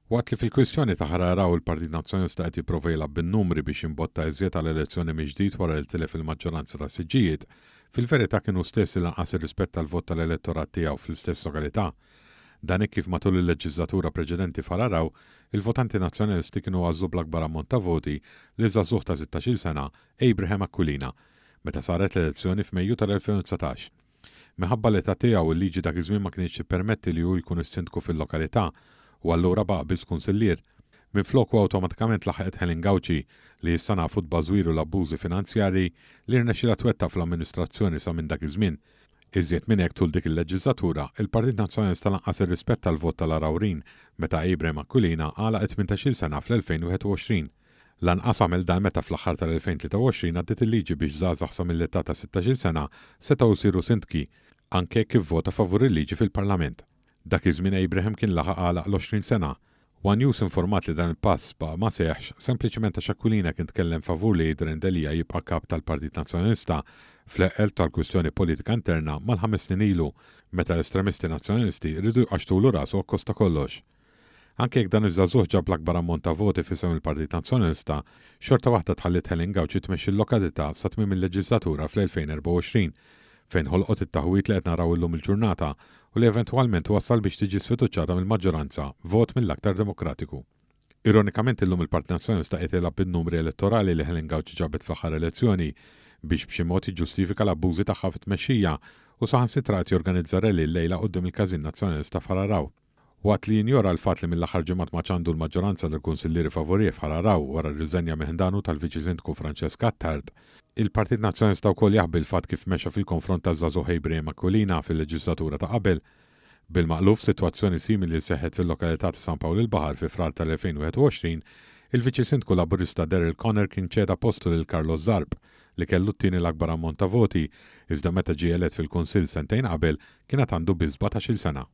Waqt li fil-kwistjoni ta' Ħal Għargħur il-Partit Nazzjonalista qed jipprova jilgħab bin-numri biex jimbotta iżjed għal elezzjoni mill-ġdid wara li tilef il-maġġoranza tas-siġġijiet, fil-verità kien hu stess li lanqas irrispetta l-vot tal-elettorat tiegħu fl-istess lokalità. Dan hekk kif matul il-leġiżlatura preċedenti f'Ħal Għargħur, il-votanti Nazzjonalisti kienu għażlu bl-akbar ammont ta' voti lil żagħżugħ ta' sittax-il sena, Abraham Aquilina, meta saret l-elezzjoni f'Mejju tal-2019. Minħabba l-età tiegħu, il-liġi dak iż-żmien ma kinitx tippermetti li hu jkun is-sindku fil-lokalità u allura baqa' biss kunsillier. Minfloku awtomatikament laħqet Helen Gauci, li issa nafu t-tbażwir u l-abbużi finanzjarji li rnexxielha twettaq fl-amministrazzjoni sa minn dak iż-żmien. Iżjed minn hekk tul dik il-leġiżlatura, il-Partit Nazzjonalista lanqas irrispetta l-vot tal-Għargħurin meta Abraham Aquilina għalaq it-tmintax-il sena fl-2021. Lanqas għamel dan meta fl-aħħar tal-2023 għaddiet il-liġi biex żgħażagħ sa mill-età ta' sittax-il sena setgħu jsiru sindki, anke hekk kif vvota favur il-liġi fil-Parlament. Dak iż-żmien Abraham kien laħaq għalaq l-20 sena. One News informat li dan il-pass baqa' ma seħħx sempliċement għax Aquilina kien tkellem favur li Adrian Delia jibqa' Kap tal-Partit Nazzjonalista fl-eqqel tal-kwistjoni politika interna mal-ħames snin ilu meta l-estremisti Nazzjonalisti riedu jqaxxtulu rasu akkost ta' kollox. Anke jekk dan iż-żagħżugħ ġab l-akbar ammont ta' voti f'isem il-Partit Nazzjonalista, xorta waħda tħalliet Helen Gauci tmexxi l-lokalità sa tmiem il-leġiżlatura fl-2024, fejn ħolqot it-taħwid li qed naraw illum il-ġurnata u li eventwalment wassal biex tiġi sfiduċjata mill-maġġoranza vot mill-aktar demokratiku. Ironikament illum il-Partit Nazzjonalista qiegħed jilgħab bin-numri elettorali li Helen Gauci ġabet fl-aħħar elezzjoni biex b'xi mod jiġġustifika l-abbużi tagħha fit-tmexxija u saħansitra qed jorganizza rally llejla quddiem il-Każin Nazzjonalista f'Ħal Għargħur. Waqt li jinjora l-fatt li mill-aħħar ġimgħat m'għadx għandu l-maġġoranza tal-kunsillieri favurih f'Ħal Għargħur wara r-riżenja minn ħdanu tal-Viċi Sindku Francesc Attard, il-Partit Nazzjonalista wkoll jaħbi l-fatt kif mexa fil-konfront taż-żagħżugħ Abraham Aquilina fil-leġiżlatura ta' qabel. Bil-maqlub, f'sitwazzjoni simili li seħħet fil-lokalità ta' San Pawl il-Baħar fi Frar tal-2021, il-Viċi Sindku Laburista Daryl Connor kien ċeda postu lil Carlos Zarb, li kellu t-tieni l-akbar ammont ta' voti, iżda meta ġie elett fil-Kunsill sentejn qabel kien għad għandu biss sbatax-il sena.